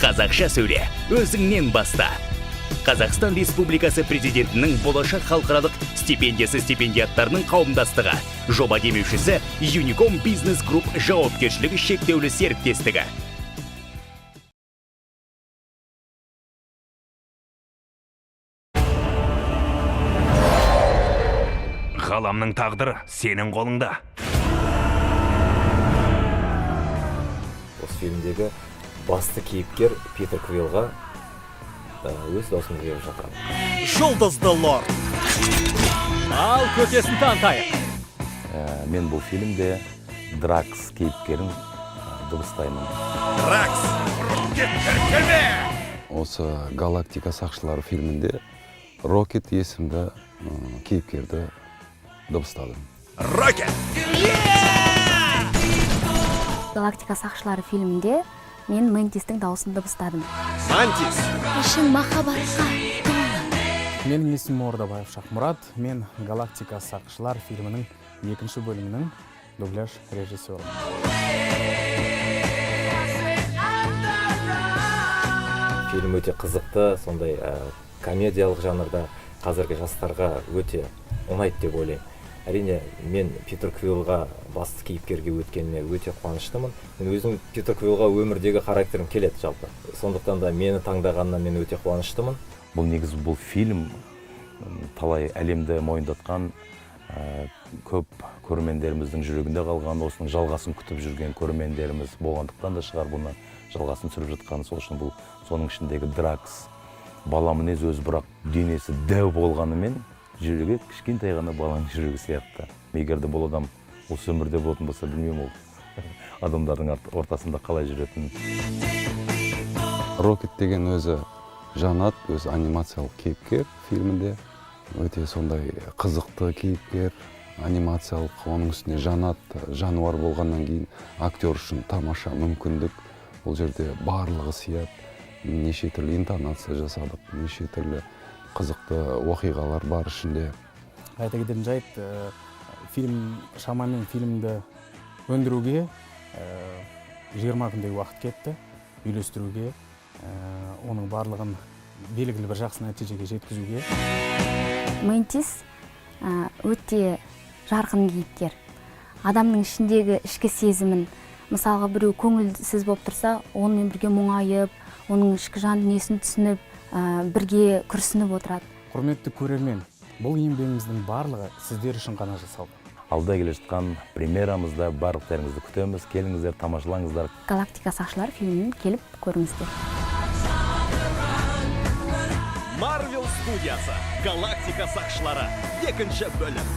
Қазақша сөйле, өзіңнен баста. Қазақстан Республикасы Президентінің Болашақ халықаралық стипендиясы стипендиаттарының қауымдастығы. Жоба демеушісі Юником Бизнес Групп жауапкершілігі шектеулі серіктестігі. Ғаламның тағдыры сенің қолыңда. Осы фильмдегі басты кейіпкер Питер Квиллға өз даусымды беріп жатырмын. Жұлдызды лорд. Ал көкесін танытайық. Мен бұл фильмде Дракс кейіпкерін дыбыстаймын. Дракс. Осы «Галактика сақшылары» фильмінде Рокет есімді кейіпкерді дыбыстадым. Рокет. «Галактика сақшылары» фильмінде мен Мэнтистің дауысын дыбыстадым. Мантис. Ішің махаббатқа толы. Менің есімім Ордабаев Шахмұрат. Мен «Галактика сақшылар» фильмінің екінші бөлімінің дубляж режиссері. Фильм өте қызықты, сондай комедиялық жанрда, қазіргі жастарға өте ұнайды деп ойлаймын. Әрине, мен Питер Квиллға, басты кейіпкерге өткеніме өте қуаныштымын. Мен өзім Питер Квиллға өмірдегі характерім келеді жалпы, сондықтан да мені таңдағанына мен өте қуаныштымын. Бұл негізі, бұл фильм талай әлемді мойындатқан, көп көрермендеріміздің жүрегінде қалған, осының жалғасын күтіп жүрген көрермендеріміз болғандықтан да шығар, бұны жалғасын түсіріп жатқан. Сол үшін бұл, соның ішіндегі Дракс бала мінез өзі, бірақ денесі дәу болғанымен, жүрегі кішкентай ғана баланың жүрегі сияқты. Егер де бұл адам осы өмірде болатын болса, білмеймін, ол адамдардың ортасында қалай жүретінін. Рокет деген өзі жанат, өзі анимациялық кейіпкер фильмінде. Өте сондай қызықты кейіпкер, анимациялық, оның үстіне жанат, жануар болғаннан кейін актер үшін тамаша мүмкіндік. Бұл жерде барлығы сияды. Неше түрлі интонация жасадық, неше түрлі қызықты оқиғалар бар ішінде. Айта кететін жайт, фильм, шамамен фильмді өндіруге 20 күндей уақыт кетті, үйлестіруге, оның барлығын белгілі бір жақсы нәтижеге жеткізуге. Мэнтис өте жарқын кейіпкер. Адамның ішіндегі ішкі сезімін, мысалға, біреу көңілсіз болып тұрса, онымен бірге мұңайып, оның ішкі жан дүниесін түсініп, бірге күрсініп отырады. Құрметті көрермен, бұл еңбегіміздің барлығы сіздер үшін ғана жасалды. Алда келе жатқан премьерамызда барлықтарыңызды күтеміз. Келіңіздер, тамашалаңыздар. «Галактика сақшылары» фильмін келіп көріңіздер. Марвел студиясы. «Галактика сақшылары». Екінші бөлім.